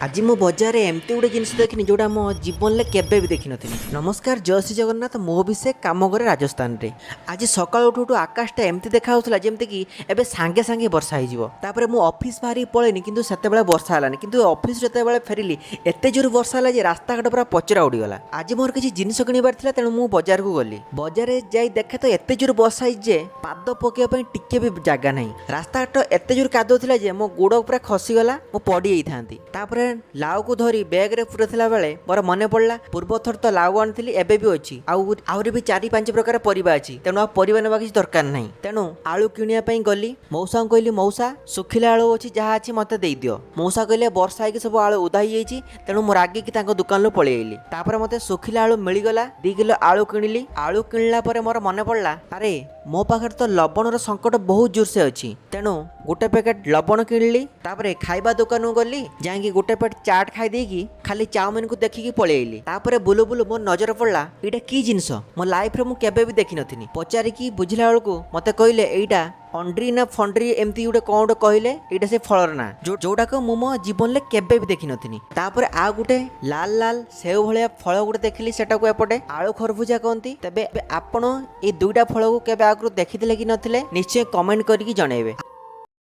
ଆଜି ମୁଁ ବଜାରରେ ଏମିତି ଗୋଟେ ଜିନିଷ ଦେଖିନି, ଯୋଉଟା ମୋ ଜୀବନରେ କେବେ ବି ଦେଖିନଥିଲି। ନମସ୍କାର, ଜୟ ଶ୍ରୀ ଜଗନ୍ନାଥ। ମୁଁ ବି ସେ କାମ କରେ ରାଜସ୍ଥାନରେ। ଆଜି ସକାଳୁ ଉଠୁ ଉଠୁ ଆକାଶଟା ଏମିତି ଦେଖା ହେଉଥିଲା, ଯେମିତିକି ଏବେ ସାଙ୍ଗେ ସାଙ୍ଗେ ବର୍ଷା ହେଇଯିବ। ତାପରେ ମୁଁ ଅଫିସ୍ ବାହାରିକି ପଳେଇନି, କିନ୍ତୁ ସେତେବେଳେ ବର୍ଷା ହେଲାନି। କିନ୍ତୁ ଅଫିସ୍ ଯେତେବେଳେ ଫେରିଲି, ଏତେ ଜୋର ବର୍ଷା ହେଲା ଯେ ରାସ୍ତାଘାଟ ପୁରା ପଚରା ଉଡ଼ିଗଲା। ଆଜି ମୋର କିଛି ଜିନିଷ କିଣିବାର ଥିଲା, ତେଣୁ ମୁଁ ବଜାରକୁ ଗଲି। ବଜାରରେ ଯାଇ ଦେଖେ ତ ଏତେ ଜୋର ବର୍ଷା ହେଇଛି ଯେ ପାଦ ପକେଇବା ପାଇଁ ଟିକେ ବି ଜାଗା ନାହିଁ। ରାସ୍ତାଘାଟ ଏତେ ଜୋର କାଦୁଅ ଥିଲା ଯେ ମୋ ଗୋଡ଼ ପୁରା ଖସିଗଲା, ମୁଁ ପଡ଼ି ଯାଇଥାନ୍ତି। ତାପରେ ଲାଉକୁ ଧରି ବ୍ୟାଗରେ ପୁରେଇଥିଲା ବେଳେ ମୋର ମନେ ପଡ଼ିଲା, ପୂର୍ବ ଥର ତ ଲାଉ ଆଣିଥିଲି, ଏବେ ବି ଅଛି, ଆଉ ଆହୁରି ବି ଚାରି ପାଞ୍ଚ ପ୍ରକାର ପରିବା ଅଛି, ତେଣୁ ଆଉ ପରିବା ନେବା କିଛି ଦରକାର ନାହିଁ। ତେଣୁ ଆଳୁ କିଣିବା ପାଇଁ ଗଲି। ମଉସାଙ୍କୁ କହିଲି, "ମଉସା, ଶୁଖିଲା ଆଳୁ ଅଛି, ଯାହା ଅଛି ମତେ ଦେଇଦିଅ।" ମଉସା କହିଲେ, ବର୍ଷା ହେଇକି ସବୁ ଆଳୁ ଓଦା ହେଇଯାଇଛି। ତେଣୁ ମୁଁ ରାଗିକି ତାଙ୍କ ଦୋକାନରୁ ପଳେଇ ଆଇଲି। ତାପରେ ମତେ ଶୁଖିଲା ଆଳୁ ମିଳିଗଲା। 2 କିଲୋ ଆଳୁ କିଣିଲି। ଆଳୁ କିଣିଲା ପରେ ମୋର ମନେ ପଡ଼ିଲା, ଆରେ ମୋ ପାଖରେ ତ ଲବଣର ସଙ୍କଟ ବହୁତ ଜୋରସେ ଅଛି। ତେଣୁ ଗୋଟେ ପ୍ୟାକେଟ ଲବଣ କିଣିଲି। ତାପରେ ଖାଇବା ଦୋକାନକୁ ଗଲି। ଯାଇକି ଗୋଟେ ପ୍ଲେଟ୍ ଚାଟ୍ ଖାଇ ଦେଇକି ଖାଲି ଚାଉମିନକୁ ଦେଖିକି ପଳେଇ ଆଇଲି। ତାପରେ ବୁଲୁ ବୁଲୁ ମୋ ନଜର ପଡ଼ିଲା, ଏଇଟା କି ଜିନିଷ, ମୋ ଲାଇଫରେ ମୁଁ କେବେ ବି ଦେଖିନଥିଲି। ପଚାରିକି ବୁଝିଲା ବେଳକୁ ମତେ କହିଲେ, ଏଇଟା ଅଣ୍ଡ୍ରି ନା ଫଣ୍ଡ୍ରି ଏମିତି ଗୋଟେ କଣ ଗୋଟେ କହିଲେ। ଏଇଟା ସେ ଫଳର ନାଁ, ଯୋଉଟାକୁ ମୁଁ ମୋ ଜୀବନରେ କେବେ ବି ଦେଖିନଥିଲି। ତାପରେ ଆଉ ଗୋଟେ ଲାଲ ଲାଲ ସେଉ ଭଳିଆ ଫଳ ଗୋଟେ ଦେଖିଲି। ସେଟାକୁ ଏପଟେ ଆଳୁ ଖରଭୁଜା କହନ୍ତି। ତେବେ ଆପଣ ଏଇ ଦୁଇଟା ଫଳକୁ କେବେ ଆଗରୁ ଦେଖିଥିଲେ କି ନଥିଲେ, ନିଶ୍ଚୟ କମେଣ୍ଟ କରିକି ଜଣେଇବେ।